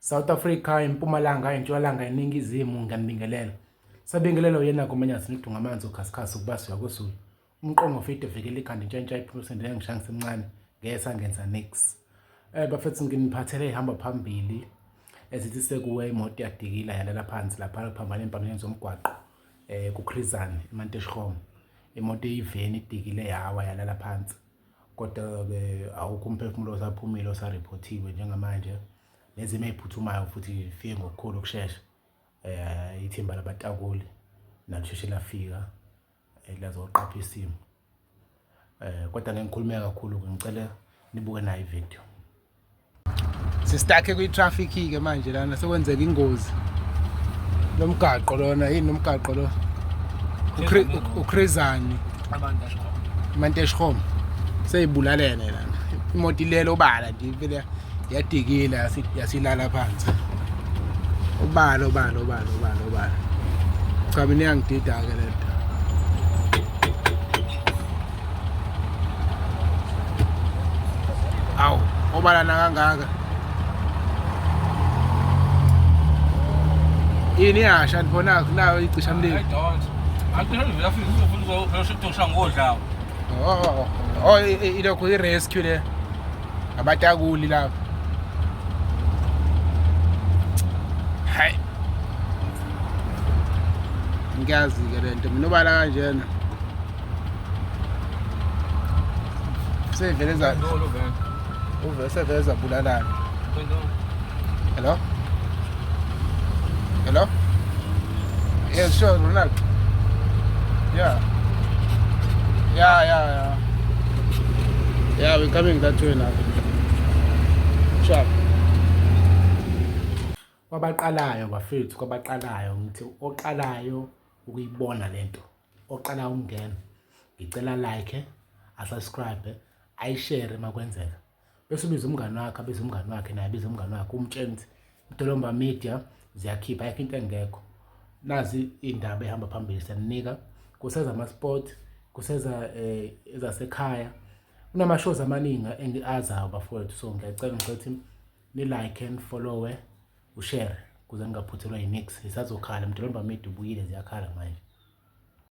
South Africa, iMpumalanga, iNtshonalanga, iNingizimu, ngiyanibingelela. Sabingelela uyena kumanyazi nidunga amanzi ukhasikhasi ukuba siya kwezulu. Umqongo fide vikela ikhanda intshentsha iphuma sendele ngishaya ngisemncane ngeke sangenza nix. Bafethu nginiphathele ihamba phambili ezithi sekuwe imoto yadikila yalala phansi lapha phambana empameni zomgwaqo kuChris-Hani eManteshhome. Imoto eyiveni idikile yawa yalala phansi. Kodwa-ke awukho umphefumulo osaphumile osariphothiwe njengamanje. Nezimo ey'phuthumayo futhi fike ngokukhulu ukushesha. Ithimba labatakuli nalo lisheshe lafika lazoqapha isimo. Kodwa ngeke ngikhulume kakhulu-ke ngicela nibuke nayo ividiyo. Sistakhe kwi-traffic-ke manje lana sekwenzeka ingozi. Lo mgaqo lona yini lo mgaqo lo? UChris-Hani. Manteshhome. Seyibulalene lana. Imoto ilele obala nje vele yadikila yasilala phansi. Obala obala obala obala obala. Cha mina iyangidida-ke le nto. Awu, obalana kangaka. Yini iyasha nibona nayo icisha mlilo. I don't. Akuphela vele afike ufuna uzosho ngodlawo. Oh, oh ilokhu i-rescue le. Abatakuli lapha. Hayi. Ngiyazi-ke le nto mina obala kanjena. Sevele za uve sevele zabulalana. Hello? Hello? Yeah, sure, Ronald. Yeah. Yeah, yeah, yeah. Yeah, we're coming that way now. Sure. Kwabaqalayo bafethu, kwabaqalayo ngithi oqalayo ukuyibona lento, oqala ukungena, ngicela like, asubscribe, ayishare makwenzeka. Bese ubiza umngani wakhe, abize umngani wakhe naye abize umngani wakhe, umtshele ukuthi Mdolomba Media ziyakhipha ayikho into engekho. Nazi iy'ndaba ey'hamba phambili siyaninika, kuseza ama-sport, kuseza ezasekhaya. Kunama-shows amaningi engiazayo bafowethu, so ngiyacela ngicela ukuthi ni-like ni-follow-e, ushare kuze ningaphuthelwa yi-nix. Isazokhala Mdolomba Media ubuyile ziyakhala manje.